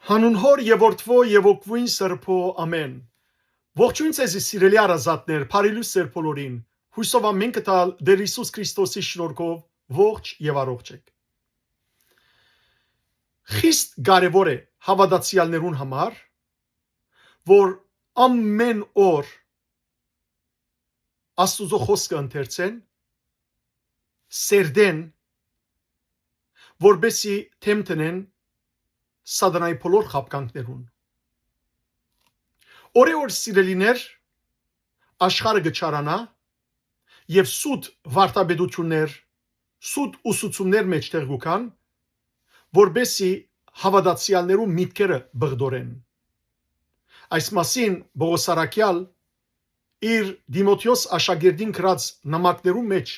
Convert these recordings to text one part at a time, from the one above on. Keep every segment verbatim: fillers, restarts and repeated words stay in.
Հանուն Հօր եւ Որդւոյ եւ Հոգւոյն Սրբոյ, ամէն։ Ողջոյն ձեզի, սիրելի հարազատներ, բարի լոյս ձեր բոլորին։ Յուսով ամէն կը տալ Տէր Յիսուս Քրիստոսի շնորհքով ողջ եւ առողջ էք։ Խիստ կարեւոր է հաւատացեալներուն համար, որ ամէն օր Աստուծոյ խօսքը ընթերցեն, սերտեն, որպեսզի դէմ դնեն սատանայի բոլոր խաբկանքներուն։ Օրէ օր, սիրելիներ, աշխարհը կը չարանայ եւ սուտ վարդապետութիւններ, սուտ ուսուցումներ մէջտեղ կու գան, որպեսզի հաւատացեալներու միտքերը բղդորեն։ Այս մասին Պողոս առաքեալ իր Տիմոթէոս աշակերտին գրած նամակներու մէջ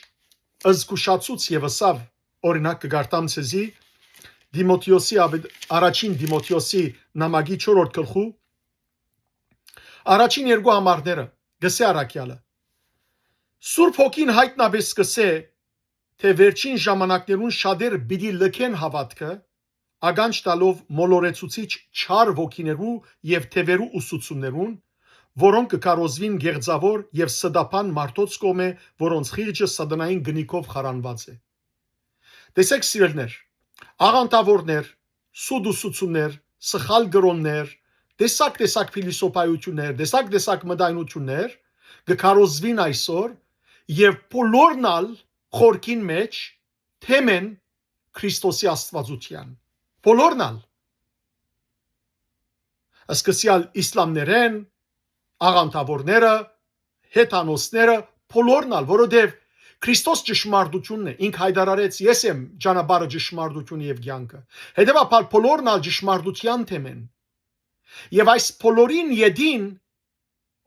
զգուշացուց եւ ըսաւ, օրինակ, կը կարդամ ձեզի Տիմոթէոսի, աւետ-, առաջին Տիմոթէոսի նամակի չորրորդ գլխու առաջին երկու համարները, կ'ըսէ առաքեալը. Սուրբ Հոգին յայտնապէս կ'ըսէ, թէ վերջին ժամանակներուն շատեր պիտի լքեն հաւատքը, ականջ տալով մոլորեցուցիչ չար ոգիներու եւ թեւերու ուսուցումներուն, որոնք կը քարոզուին գեղձաւոր եւ ստաբան մարդոց կողմէ, որոնց խիղճը սատանային կնիքով խարանուած է։ Տեսեք, սիրելիներ, աղանդաւորներ, սուտ ուսուցումներ, սխալ կրօններ, տեսակ-տեսակ փիլիսոփայութիւններ, տեսակ-տեսակ մտայնութիւններ կը քարոզուին այսօր եւ բոլորն ալ խորքին մէջ դէմ են Քրիստոսի Աստուածութեան։ Բոլորն ալ։ Սկսեալ իսլամներէն, աղանդաւորները, հեթանոսները, բոլորն ալ, որովհետեւ Քրիստոս ճշմարտութիւնն է, ինք յայտարարեց. «Ես եմ ճանապարհը, ճշմարտությունը եւ կեանքը»։ Հետեւաբար, բոլորն ալ ճշմարտութեան դէմ են։ Եւ այս բոլորին ետին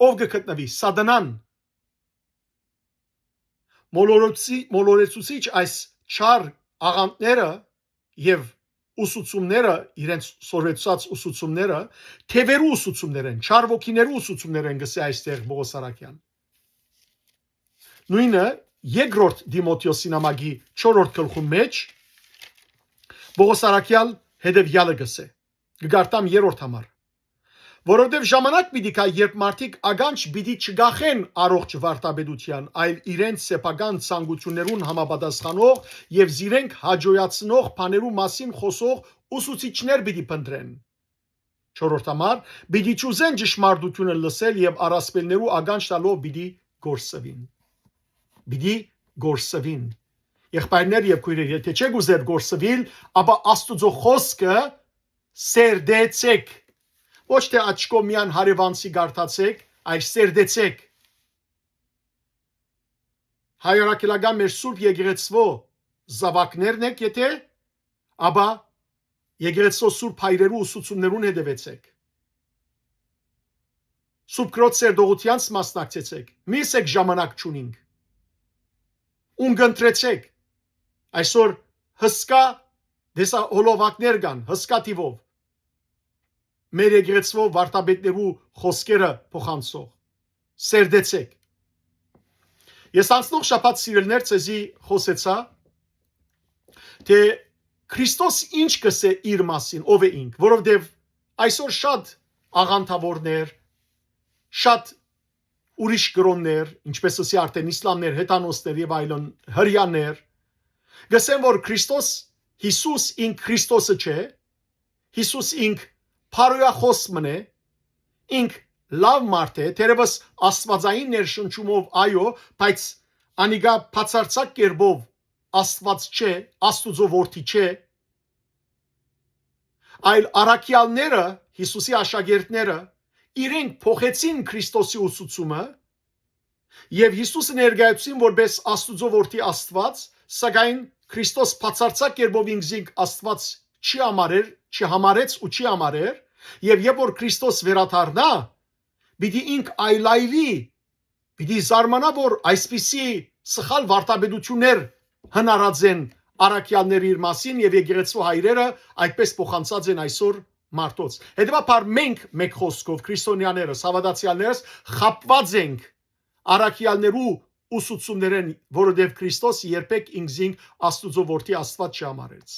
ո՞վ կը գտնուի, սատանան։ Մոլորեցուցի-, մոլորեցուցիչ այս չար աղանդները եւ ուսուցումները, իրենց սորվեցուցած ուսուցումները, թեւերու ուսուցումներ են, չար ոգիներու ուսուցումներ են, կ'ըսէ այստեղ Պողոս առաքեալ։ Նոյնը երկրորդ Տիմոթէոսի նամակի չորրորդ գլխու մէջ Պողոս առաքեալ հետեւեալը կ'ըսէ։ Կը կարդամ երրորդ համար։ Որովհետեւ ժամանակ պիտի գայ, երբ մարդիկ ականջ պիտի չկախեն առողջ վարդապետութեան, այլ իրենց սեփական ցանկութիւններուն համապատասխանող եւ զիրենք հաճոյացնող բաներու մասին խօսող ուսուցիչներ պիտի փնտռեն։ Չորրորդ համար, պիտի չուզեն ճշմարտութիւնը լսել եւ առասպելներու ականջ տալով պիտի կորսուին։ Պիտի կորսուին։ Եղբայրներ եւ քոյրեր, եթէ չէք ուզեր կորսուիլ, ապա Աստուծոյ խօսքը սերտեցեք։ Ոչ թէ աչքով միայն հարեւանցի կարդացեք, այլ սերտեցեք։ Հայ առաքելական մեր Սուրբ Եկեղեցւոյ զաւակներն եք եթէ, ապա Եկեղեցւոյ Սուրբ Հայրերու ուսուցումներուն հետեւեցեք։ Սուրբ Քրոց սերտողութեանց մասնակցեցեք։ Մի ըսեք ժամանակ չունինք։ Ուն կընտրեցեք։ Այսօր հսկայ տեսահոլովակներ կան, հսկայ թիւով։ Մեր եկեղեցւոյ վարդապետներու խօսքերը փոխանցող։ Սերտեցեք։ Ես անցնող շաբաթ, սիրելիներ, ձեզի խօսեցայ, թէ Քրիստոս ինչ կ'ըսէ իր մասին, ով է ինք, որովհետեւ այսօր շատ աղանդաւորներ, շատ ուրիշ կրօններ, ինչպես ըսի արդեն իսլամներ, հեթանոսներ եւ այլն, հրեաներ, կ'ըսեն, որ Քրիստոս, Յիսուս ինք Քրիստոսը չէ, Յիսուս ինք բարոյախօս մըն է, ինք լաւ մարդ է, թերեւս աստուածային ներշնչումով, այո, բայց անիկա բացարձակ կերպով Աստուած չէ, Աստուծոյ որդի չէ, այլ առաքեալները, Յիսուսի աշակերտները, իրենք փոխեցին Քրիստոսի ուսուցումը եւ Յիսուսը ներկայացուցին որպես Աստուծոյ որդի Աստուած, սակայն Քրիստոս բացարձակ կերպով ինքզինք Աստուած չի համարեր, չի համարեց ու չի համարեր, եւ երբ որ Քրիստոս վերադառնայ, պիտի ինք այլայլի, պիտի զարմանայ, որ այսպիսի սխալ վարդապետութիւններ հնարած են առաքեալները իր մասին եւ եկեղեցու հայրերը այդպես փոխանցած են այսօր մարդոց։ Հետեւաբար մենք, մեկ խօսքով, քրիստոնեաներս, հաւատացեալներս խաբուած ենք առաքեալներու ուսուցումներէն, որովհետեւ Քրիստոս երբեք ինքզինք Աստուծոյ որդի Աստուած չհամարեց։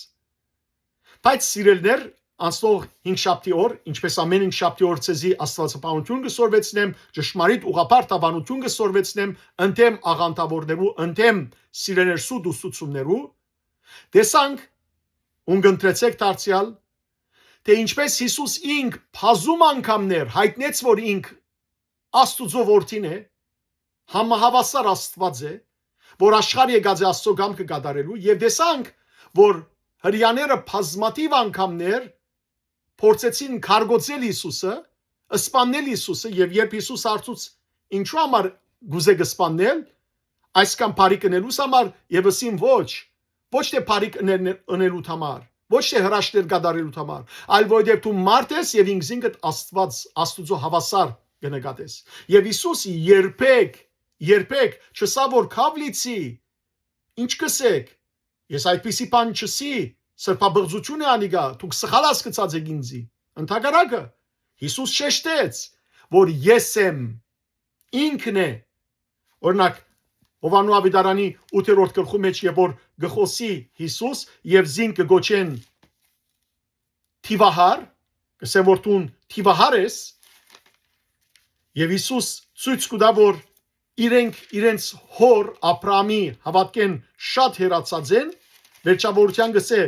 Բայց, սիրելիներ, անցնող հինգշաբթի օր, ինչպես ամէն հինգշաբթի օր, ձեզի աստուածաբանութիւն կը սորվեցնեմ, ճշմարիտ ուղղափառ դաւանութիւն կը սորվեցնեմ, ընդդէմ աղանդաւորներու, ընդդէմ սիրեներսու դուստրութիւններու, տեսանք, ուն կընտրեցէք դարձեալ, թէ ինչպես Յիսուս ինք բազում անգամներ յայտնեց, որ ինք Աստուծոյ որդին է, համահաւասար Աստուած է, որ աշխարհ եկած է Աստուծոյ կամքը կատարելու, եւ տեսանք, որ Հրեաները բազմաթիւ անգամներ փորձեցին քարկոծել Յիսուսը, սպաննել Յիսուսը, եւ երբ Յիսուս հարցուց, ինչու համար կ'ուզէք սպաննել, այսքան բարիք ընելուս համար, եւ ըսին ոչ, ոչ թէ բարիք ընել-, ընելուդ համար, ոչ թէ հրաշքներ կատարելուդ համար, այլ որովհետեւ դու մարդ ես եւ ինքզինքդ Աստուած, Աստուծոյ հաւասար կը նկատես։ Եւ Յիսուս երբեք, երբեք չըսաւ, որ քաւ լիցի, ինչ կ'ըսէք, ես այդպիսի բան չ'ըսի, սրբապղծութիւն է անիկա, դուք սխալ հասկցած էք ինձի։ Ընդհակառակը, Յիսուս շեշտեց, որ ես եմ, ինքն է։ Օրինակ, Յովհաննու աւետարանի ութերորդ գլխու մէջ, երբ որ կը խօսի Յիսուս եւ զինք կը գոչեն թիւահար, կ'ըսեն, որ դուն թիւահար ես, եւ Յիսուս ցոյց կու տայ, որ իրենք իրենց հօր Աբրահամի հաւատքէն շատ հեռացած են, վերջաւորութեան կ'ըսէ,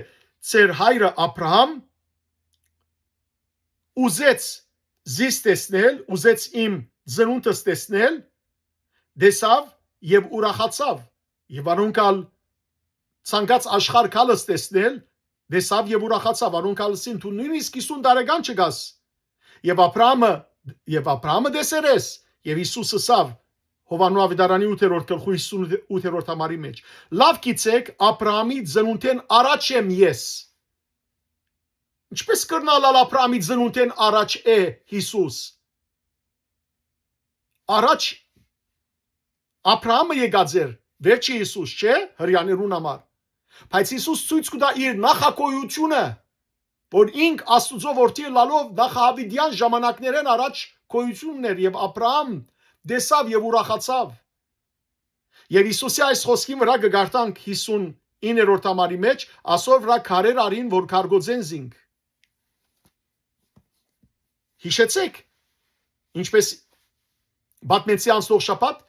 ձեր հայրը Աբրահամ ուզեց զիս տեսնել, ուզեց իմ ծնունդս տեսնել, տեսաւ եւ ուրախացաւ, եւ անոնք ալ ցանկաց աշխարհ գալս տեսնել, տեսաւ եւ ուրախացաւ, անոնք ալ ըսին, դու նոյնիսկ յիսուն տարեկան չկաս, եւ Աբրահամը, եւ Աբրահամը տեսեր ես, եւ Յիսուս ըսաւ, Յովհաննու աւետարանի ութերորդ գլխու հիսուն ութերորդ համարի մէջ, լաւ գիտցէք, Աբրահամի ծնունդէն առաջ եմ ես։ Ինչպե՞ս կրնալ ալ Աբրահամի ծնունդէն առաջ է Յիսուս։ Առաջ Աբրահամը եկած էր, վերջը Յիսուս, չէ՞, Հրեաներուն համար։ Բայց Յիսուս ցոյց կու տայ իր նախագոյութիւնը, որ ինք Աստուծոյ որդի ըլլալով նախահաւիտեան ժամանակներէն առաջ գոյութիւնն էր, եւ Աբրահամ տեսաւ եւ ուրախացաւ։ Եւ Յիսուսի այս խօսքին վրայ կը կարդանք հիսուն իններորդ համարի մէջ, ասոր վրայ քարեր առին, որ քարկոծեն զինք։ Յիշեցէք, ինչպես պատմեցի անցնող շաբաթ,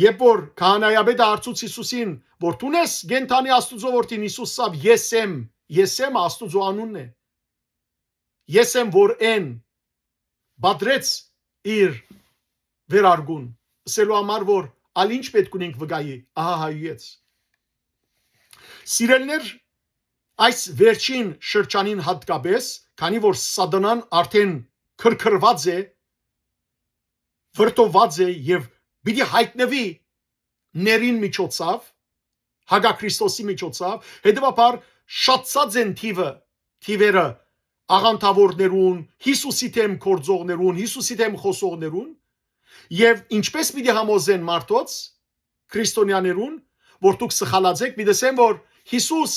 երբ որ քահանայապետը հարցուց Յիսուսին, որ դո՞ւն ես կենդանի Աստուծոյ որդին, Յիսուս ըսաւ, ես եմ, ես եմ Աստուծոյ անունն է, ես եմ որ են, պատռեց իր վերարկուն, ըսելու համար, որ ալ ինչ պէտք ունենք վկայի, ահա հայուեց։ Սիրելիներ, այս վերջին շրջանին հատկապես, քանի որ Սատանան արդեն քրքրուած է, վրդովուած է եւ պիտի յայտնուի ներին միջոցով, հակաքրիստոսի միջոցով, հետեւաբար շատցած են թիւը, թիւերը աղանդաւորներուն, Յիսուսի դէմ գործողներուն, Յիսուսի դէմ խօսողներուն, եւ ինչպես պիտի համոզեն մարդոց, քրիստոնյաներուն, որ դուք սխալած էք, պիտի ասեն, որ Յիսուս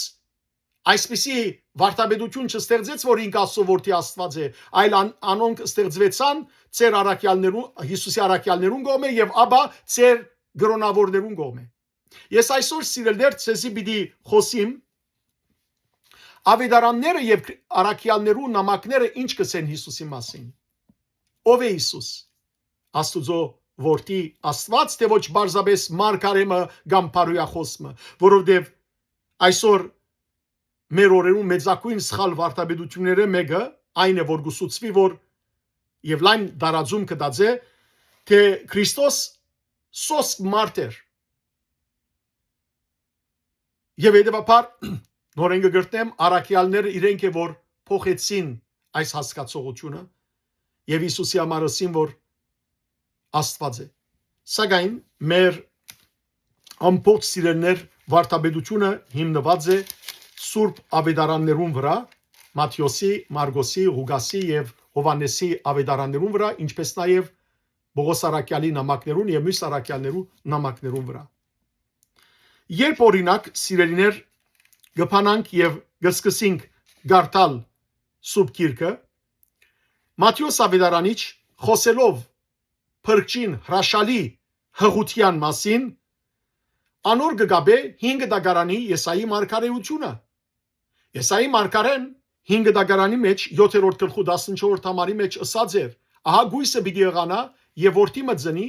այսպիսի վարդապետութիւն չստեղծեց, որ ինք Աստծո որդի Աստուած է, այլ ան-, անոնք ստեղծուեցան ձեր առաքեալներուն, Յիսուսի առաքեալներուն կողմէ եւ ապա ձեր կրօնաւորներուն կողմէ։ Ես այսօր, սիրելիներ, ձեզի պիտի խօսիմ, աւետարանները եւ քրի-, առաքեալներու նամակները ինչ կ'ըսեն Յիսուսի մասին։ Ո՞վ է Յիսուս։ Աստուծոյ որդի Աստուած, թէ ոչ պարզապէս մարգարէ մը կամ բարոյախօս մը, որովհետեւ այսօր մեր օրերուն մեծագոյն սխալ վարդապետութիւններէ մէկը այն է, որ կ'ուսուցուի, որ եւ լայն տարածում կը տածէ, թէ Քրիստոս սոսկ մարդ էր։ Եւ հետեւաբար նորէն կը կրկնեմ, առաքեալները իրենք է, որ փոխեցին այս հասկացողութիւնը եւ Յիսուսի համար ըսին, որ Աստուած է։ Սակայն մեր ամբողջ, սիրելիներ, վարդապետութիւնը հիմնուած է սուրբ աւետարաններուն վրայ, Մատթէոսի, Մարկոսի, Ղուկասի եւ Յովհաննէսի աւետարաններուն վրայ, ինչպես նաեւ Պողոս առաքեալի նամակներուն եւ միւս առաքեալներու նամակներուն վրայ։ Երբ, օրինակ, սիրելիներ, կը բանանք եւ կը սկսենք կարդալ Սուրբ Գիրքը, Մատթէոս աւետարանիչ, խօսելով փրկչին հրաշալի յղութեան մասին, անոր կը կապէ հինգ դագարանի Եսայի մարգարէութիւնը։ Եսայի մարգարէն հինգ դագարանի մեջ, յոթերորդ գլխու տասնչորսերորդ համարի մեջ ըսած էր. «Ահա կոյսը պիտի ըղանայ եւ որդի մը ծնի,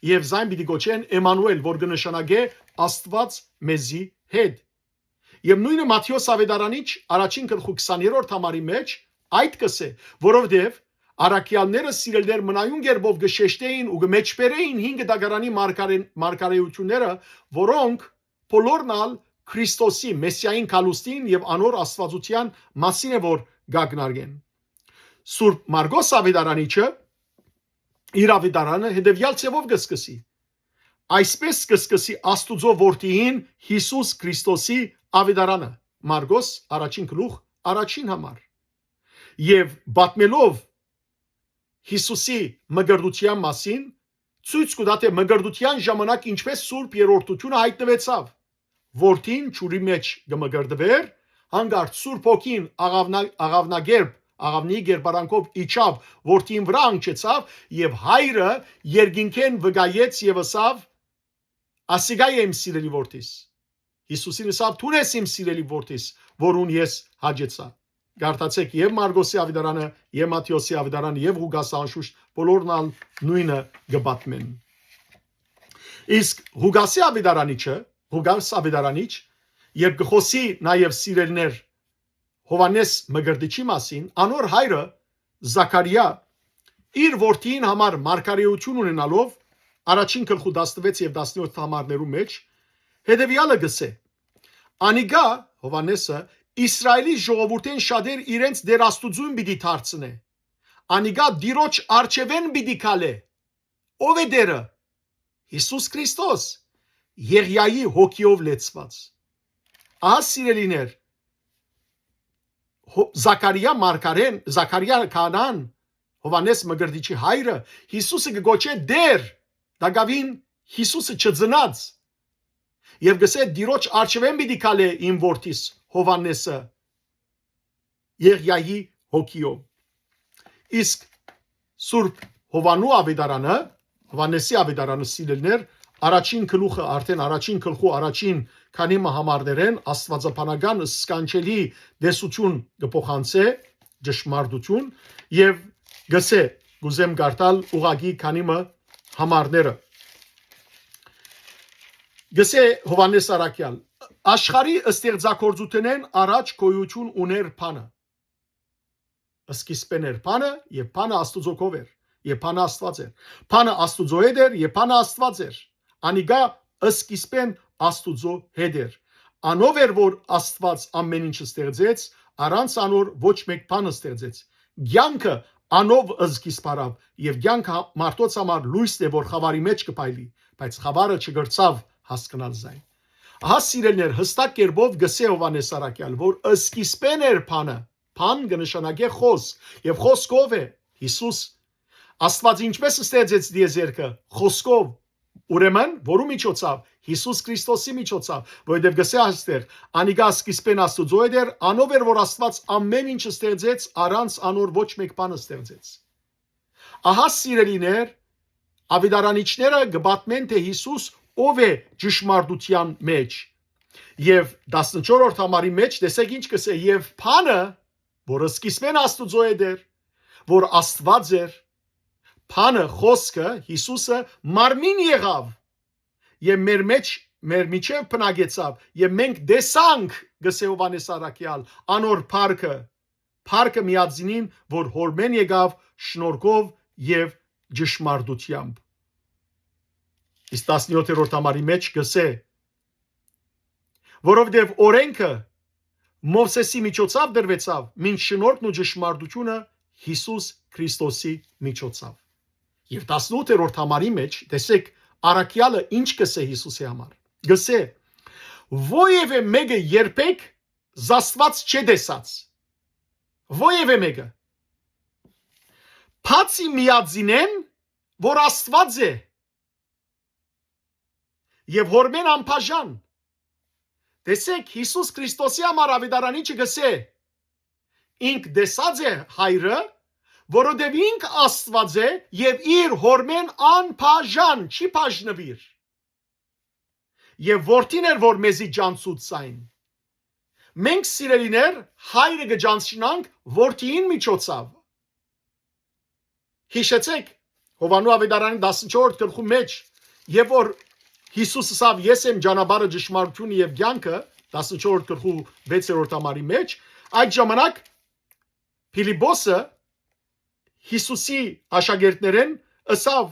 եւ զայն պիտի կոչեն Էմմանուէլ, որ կը նշանակէ Աստուած մեզի հետ»։ Եւ նոյնը Մատթէոս Աւետարանիչ առաջին գլխու քսաներորդ համարի մեջ այդ կ'ըսէ, որովհետեւ առաքեալները սիրելիներ մնայուն կերպով կը շեշտէին ու կը մեջբերէին հինգ դագարանի մարգարէ-, մարգարէութիւնները, որոնք բոլորն ալ Քրիստոսի, Մեսիային գալուստին եւ անոր Աստուածութեան մասին է որ կ'ակնարկեն։ Սուրբ Մարկոս Աւետարանիչը իր Աւետարանը հետեւեալ ձեւով կը սկսի. «Այսպէս կը սկսի Աստուծոյ Որդիին Յիսուս Քրիստոսի Աւետարանը»։ Մարկոս առաջին գլուխ առաջին համար։ Եւ պատմելով Յիսուսի մկրտութեան մասին, ցոյց կու տայ թէ մկրտութեան ժամանակ ինչպէս Սուրբ Երրորդութիւնը յայտնուեցաւ։ Որդին ջուրի մէջ կը մկրտուէր, հանկարծ Սուրբ Հոգին աղաւնա-, աղաւնակերպ, աղաւնի կերպարանքով իջաւ, որդին վրայ հնչեցաւ եւ հայրը երկինքէն վկայեց եւ ըսաւ. «Ասիկա է իմ սիրելի որդիս»։ Յիսուսին ըսաւ. «Դուն ես իմ սիրելի որդիս, որուն ես հաճեցայ»։ Կարդացէք եւ Մարկոսի Աւետարանը, եւ Մատթէոսի Աւետարանը, եւ Ղուկասը, անշուշտ բոլորն ալ նոյնը կը պատմեն։ Իսկ Ղուկասի Աւետարանիչը, Ղուկաս Աւետարանիչ, երբ կը խօսի նաեւ սիրելիներ Յովհաննէս Մկրտիչի մասին, անոր հայրը Զաքարիա իր որդիին համար մարգարէութիւն ունենալով, առաջին գլխու տասնվեց եւ տասնյոթ համարներու մեջ, հետեւեալը կ'ըսէ. «Անիկա», Յովհաննէսը, «Իսրայէլի ժողովուրդէն շատեր իրենց Տէր Աստուծոյն պիտի դարձնէ։ Անիկա Տիրոջ առջեւէն պիտի քալէ»։ Ո՞վ է Տէրը։ Յիսուս Քրիստոս, Եղիայի հոգիով լեցուած։ Ահա, սիրելիներ, Հո-, Զաքարիա մարգարէն, Զաքարիա քահանան, Յովհաննէս Մկրտիչի հայրը, Յիսուսը կը կոչէ Տէր, տակաւին Յիսուսը չծնած։ Եւ կ'ըսէ. «Տիրոջ առջեւէն պիտի քալէ իմ որդիս Յովհաննէսը Եղիայի հոգիով»։ Իսկ Սուրբ Յովհաննու Աւետարանը, Յովհաննէսի Աւետարանը, սիրելիներ, առաջին գլուխը, արդէն առաջին գլխու առաջին քանի մը համարներէն աստուածաբանական սքանչելի տեսութիւն կը փոխանցէ, ճշմարտութիւն, եւ կ'ըսէ, կ'ուզեմ կարդալ ուղղակի քանի մը համարները։ Կ'ըսէ Յովհաննէս առաքեալ. «Աշխարհի ստեղծագործութենէն առաջ գոյութիւն ունէր բանը։ Սկիզբէն էր բանը, եւ բանը Աստուծոյ քով էր, եւ բանը Աստուած էր։ Բանը Աստուծոյ հետ էր, եւ բանը Աստուած էր։ Անիկա սկիզբէն Աստուծոյ հետ էր։ Անով էր, որ Աստուած ամէն ինչ ստեղծեց, առանց անոր ոչ մէկ բան ստեղծեց։ Կեանքը անով սկիզբ առաւ, եւ կեանքը մարդոց համար լոյսն է, որ խաւարի մէջ կը փայլի, բայց խաւարը չկրցաւ հասկնալ զայն»։ Ահա, սիրելիներ, յստակ կերպով կ'ըսէ Յովհաննէս առաքեալ, որ սկիզբէն էր բանը, բան կը նշանակէ խոս, եւ խոս ո՞վ է։ Յիսուս։ Աստուած ինչպէս ստեղծեց տիեզերքը, խոսքով, ուրեմն, որու միջոցաւ, Յիսուս Քրիստոսի միջոցաւ, որովհետեւ կ'ըսէ այստեղ. «Անիկա սկիզբէն Աստուծոյ հետ էր, անով էր, որ Աստուած ամէն ինչ ստեղծեց, առանց անոր ոչ մէկ բան ստեղծեց»։ Ահա, սիրելիներ, աւետարանիչները կը պատմեն, թէ Յիսուս ո՞վ է ճշմարտութեան մեջ։ Եւ տասնչորսերորդ համարի մեջ տեսեք ինչ կ'ըսէ. «Եւ բանը, որ սկիզբէն Աստուծոյ հետ էր, որ Աստուած էր, բանը, խոսքը, Յիսուսը մարմին եղաւ եւ մեր մեջ, մեր միջեւ բնակեցաւ, եւ մենք տեսանք», կ'ըսէ Յովհաննէս առաքեալ, «անոր փառքը, փառքը միածինին, որ Հօրմէն եկաւ շնորհքով եւ ճշմարտութեամբ»։ Իսկ տասնյոթերորդ համարի մեջ կ'ըսէ. «Որովհետեւ օրէնքը Մովսէսի միջոցաւ տրուեցաւ, մինչ շնորհքն ու ճշմարտութիւնը Յիսուս Քրիստոսի միջոցաւ»։ Եւ տասնութերորդ համարի մեջ, տեսեք, առաքեալը ինչ կ'ըսէ Յիսուսի համար։ Կ'ըսէ. «Որեւէ մէկը երբեք Աստուած չէ տեսած։ Որեւէ մէկը։ Բացի միածինէն, որ Աստուած է, եւ Հօրմէն անբաժան»։ Տեսեք, Յիսուս Քրիստոսի համար աւետարանիչը կ'ըսէ. «Ինք տեսած է Հայրը, որովհետեւ ինք Աստուած է, եւ իր Հօրմէն անբաժան, չի բաժնուիր։ Եւ Որդին էր, որ մեզի ճանչցուց զայն»։ Մենք, սիրելիներ, Հայրը կը ճանչնանք Որդիին միջոցաւ։ Յիշեցէք, Յովհաննու աւետարանի տասնչորսերորդ գլխու մէջ, եւ որ Յիսուս ըսաւ. «Ես եմ ճանապարհը, ճշմարտությունը եւ կեանքը», տասնչորսերորդ գլխու վեցերորդ համարի մէջ, այդ ժամանակ Փիլիպոսը Յիսուսի աշակերտներէն ըսաւ.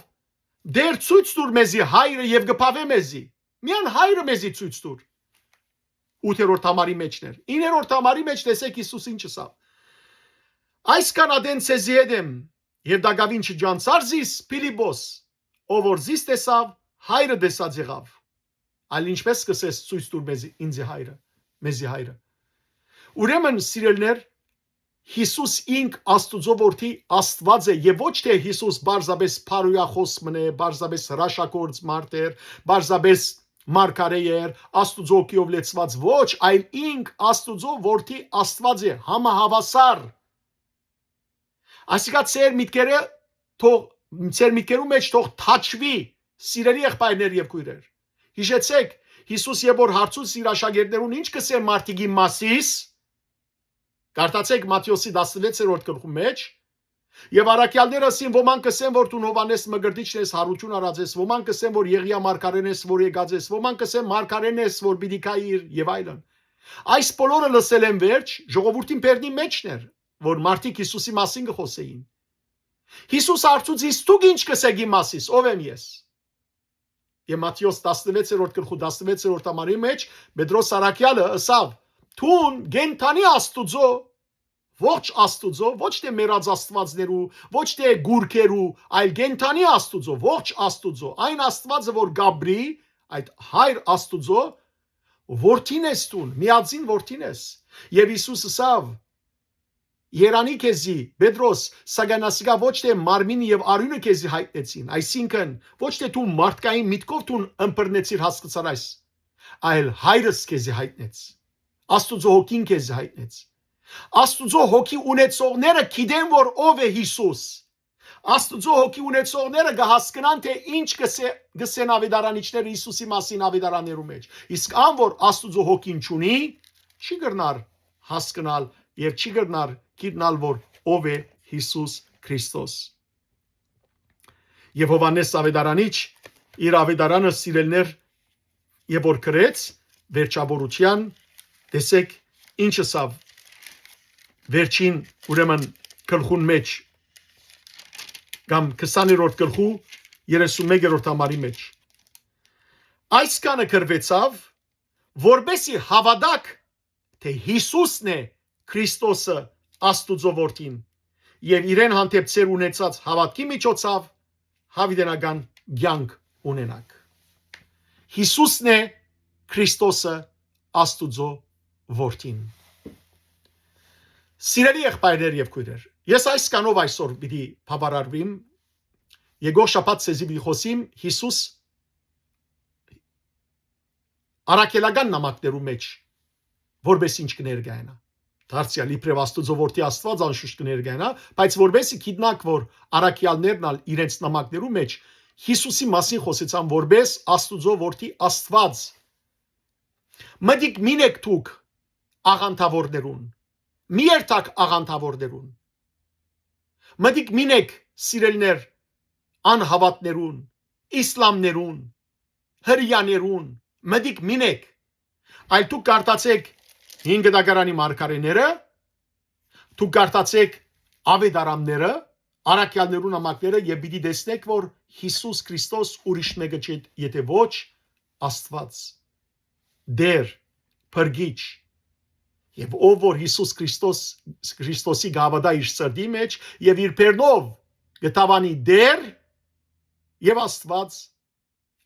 «Տէր, ցոյց տուր մեզի Հայրը եւ կը բաւէ մեզի։ Միայն Հայրը մեզի ցոյց տուր»։ Ութերորդ համարի մէջն էր։ Իններորդ համարի մէջ տեսէք Յիսուս ինչ ըսաւ. «Այսքան ատեն ձեզի հետ եմ, եւ տակաւին չճանչցար զիս, Փիլիպոս, ով որ զիս տեսաւ, Հայրը տեսած եղաւ։ Այլ ինչպէս կ'ըսես. "Ցոյց տուր մեզի, ինծի Հայրը, մեզի Հայրը"»։ Ուրեմն, սիրելիներ, Յիսուս ինք Աստուծոյ Որդի Աստուած է, եւ ոչ թէ Յիսուս պարզապէս բարոյախօս մըն է, պարզապէս հրաշագործ մարդ էր, պարզապէս մարգարէ էր, Աստուծոյ հոգիով լեցուած, ոչ, այլ ինք Աստուծոյ Որդի Աստուած է, համահաւասար։ Այսինքն, ձեր միտքերը թող, ձեր միտքերու մէջ թող թաչուի, սիրելի եղբայրներ եւ քոյրեր։ Յիշեցէք, Յիսուս երբ որ հարցուց իր աշակերտներուն. "Ի՞նչ կ'ըսեն մարդիկի մասիս", կարդացէք Մատթէոսի տասնվեցերորդ գլխու մէջ, եւ առաքեալները ըսին. "Ոմանք կ'ըսեն որ դուն Յովհաննէս Մկրտիչն ես, յարութիւն առած ես, ոմանք կ'ըսեն որ Եղիա մարգարէն ես, որ եկած ես, ոմանք կ'ըսեն մարգարէն ես, որ պիտի գայիր", եւ այլն։ Այս բոլորը լսելէն վերջ, ժողովուրդին բերնի մէջն էր, որ մարդիկ Յիսուսի մասին կը խօսէին։ Յիսուս հարցուց. "Իսկ դուք ի՞նչ կ'ըսէք իմ մասիս, ով եմ ես"։ Եւ Մատթէոս տասնվեցերորդ գլխու տասնվեցերորդ համարի մէջ Պետրոս առաքեալը ըսաւ. "Դուն կենդանի Աստուծոյ, ողջ Աստուծոյ, ոչ թէ մեռած աստուածներու, ոչ թէ գուրքերու, այլ կենդանի Աստուծոյ, ողջ Աստուծոյ, այն Աստուածը որ կ'ապրի, այդ Հայր Աստուծոյ, որդին ես դուն, միածին որդին ես"։ Եւ Յիսուս ըսաւ. "Երանի քեզի, Պետրոս, սակայն ասիկա ոչ թէ մարմինը եւ արիւնը քեզի յայտնեցին", այսինքն, ոչ թէ դու մարդկային միտքով դուն ըմբռնեցիր, հասկցար այս, այլ Հայրս քեզի յայտնեց, Աստուծոյ Հոգին քեզի յայտնեց։ Աստուծոյ Հոգի ունեցողները գիտեն որ ով է Յիսուս։ Աստուծոյ Հոգի ունեցողները կը հասկնան թէ ինչ կ'ըսե-, կ'ըսեն աւետարանիչները Յիսուսի մասին աւետարաններու մէջ։ Իսկ ան որ Աստուծոյ Հոգին չունի, չի կրնար հասկնալ եւ չի կրնար գիտնալ որ ով է Յիսուս Քրիստոս։ Եւ Յովհաննէս աւետարանիչ իր աւետարանը, սիրելիներ, եւ որ գրեց վերջաբորութեան, տեսեք ինչ ըսաւ վերջին, ուրեմն, գլխուն մէջ, կամ քսաներորդ գլխու երեսունմեկերորդ համարի մէջ. "Այսքանը գրուեցաւ, որպեսզի հաւատաք թէ Յիսուսն է Քրիստոսը, Աստուծոյ Որդին, եւ իրեն հանդէպ ձեր ունեցած հաւատքի միջոցաւ յաւիտենական կեանք ունենաք"։ Յիսուսն է Քրիստոսը, Աստուծոյ Որդին։ Սիրելի եղբայրներ եւ քոյրեր, ես այսքանով այսօր պիտի բավարարվիմ։ Եկող շաբաթ ձեզի պիտի խօսիմ Յիսուս առաքելական նամակներու մէջ որպէս ինչ կը ներկայանայ։ Դարձեալ, իբրեւ Աստուծոյ Որդի Աստուած անշուշտ կը ներկայանայ, բայց որպէսզի գիտնաք որ առաքեալներն ալ իրենց նամակներու մէջ Յիսուսի մասին խօսեցան որպէս Աստուծոյ Որդի Աստուած։ Մտիկ մին եք դուք աղանդաւորներուն, մի երթաք աղանդաւորներուն։ Մտիկ մին եք, սիրելիներ, անհաւատներուն, իսլամներուն, հրեաներուն, մտիկ մին եք, այլ դուք կարդացեք հին գտակարանի մարգարեները, դուք կարդացեք աւետարանները, առաքեալներու նամակները եւ պիտի տեսնեք որ Յիսուս Քրիստոս ուրիշ մէկը չէ, եթէ ոչ Աստուած, Տէր, Փրկիչ։ Եւ ով որ Յիսուս Քրիստոս, Քրիստոսի կը հաւատայ իր սրտի մէջ եւ իր բերնով կը դաւանի Տէր եւ Աստուած,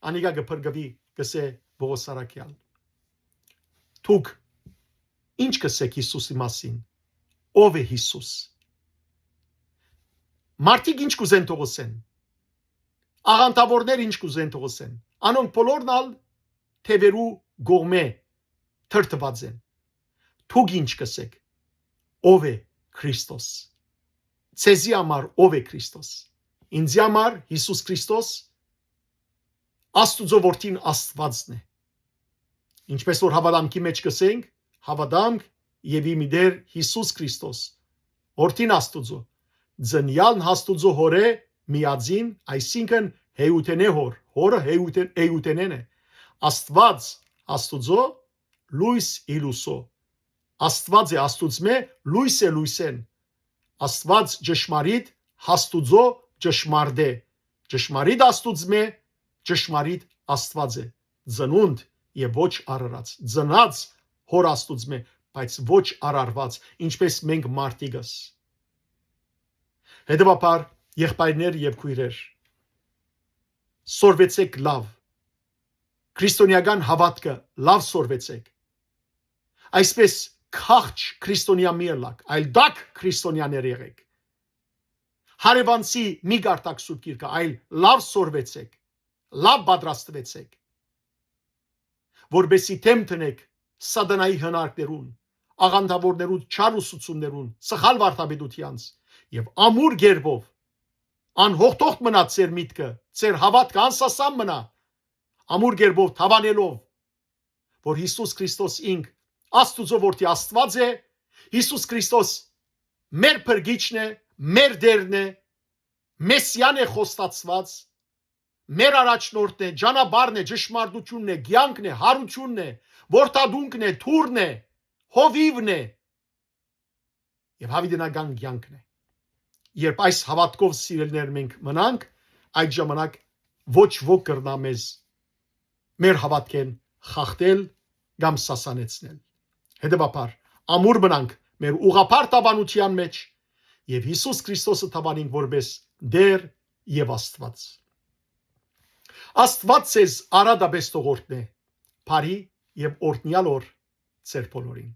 անիկա կը փրկուի, կ'ըսէ Պողոս առաքեալ։ Դուք ի՞նչ կ'ըսէք Յիսուսի մասին, ով է Յիսուս։ Մարդիկ ի՞նչ կ'ուզեն թող ըսեն, աղանդաւորներ ի՞նչ կ'ուզեն թող ըսեն, անոնք բոլորն ալ թեւերու կողմէ թրթուած են։ Դուք ի՞նչ կ'ըսէք, ով է Քրիստոս։ Ձեզի համար ով է Քրիստոս։ Ինձի համար Յիսուս Քրիստոս Աստուծոյ Որդին Աստուածն է։ Ինչպես որ հաւատամքի մէջ կ'ըսենք, հաւատամք եւ իմ Տէր Յիսուս Քրիստոս, Որդին Աստուծոյ, ծնեալն Աստուծոյ Հօրէ միածին, այսինքն՝ հեութենէ Հօր, Հօրը հեութեն, հեութենէն է, Աստուած Աստուծոյ, լոյս ի լուսոյ, Աստուած է Աստուծմէ, լոյս է լոյսէն, Աստուած ճշմարիտ, Աստուծոյ ճշմարիտ է, ճշմարիտ Աստուծմէ, ճշմարիտ Աստուած է, ծնունդ եւ ոչ արարած, ծնած Հօր Աստուծմէ, բայց ոչ արարուած, ինչպէս մենք մարդիկս։ Հետեւաբար, եղբայրներ եւ քոյրեր, սորվեցէք լաւ, քրիստոնեական հաւատքը լաւ սորվեցէք։ Այսպէս, քախչ քրիստոնեայ մի ըլլաք, այլ տաք քրիստոնեաներ եղէք։ Հարեւանցի մի կարդաք Սուրբ Գիրքը, այլ լաւ սորվեցէք, լաւ պատրաստուեցէք, որպեսզի դէմ դնէք սատանայի հնարքներուն, աղանդաւորներու չար ուսուցումներուն, սխալ վարդապետութեանց, եւ ամուր կերպով անյոգ-յոգ մնայ ձեր միտքը, ձեր հաւատքը անսասան մնայ, ամուր կերպով դաւանելով, որ Յիսուս Քրիստոս ինք Աստուծոյ Որդի Աստուած է, Յիսուս Քրիստոս մեր Փրկիչն է, մեր Տէրն է, Մեսիան է խոստացուած, մեր առաջնորդն է, ճանապարհն է, ճշմարտությունն է, կեանքն է, յարութիւնն է, որդատունքն է, դուռն է, հովիւն է եւ յաւիտենական կեանքն է։ Երբ այս հաւատքով, սիրելիներ, մենք մնանք, այդ ժամանակ ոչ ոք կրնայ մեզ մեր հաւատքէն խախտել կամ սասանեցնել։ Հետեւաբար, ամուր մնանք մեր ուղղափառ դաւանութեան մէջ եւ Յիսուս Քրիստոսը դաւանենք որպէս Տէր եւ Աստուած։ Աստուած ձեզ արատապէս թող օրհնէ, բարի եւ օրհնեալ օր ձեր բոլորին։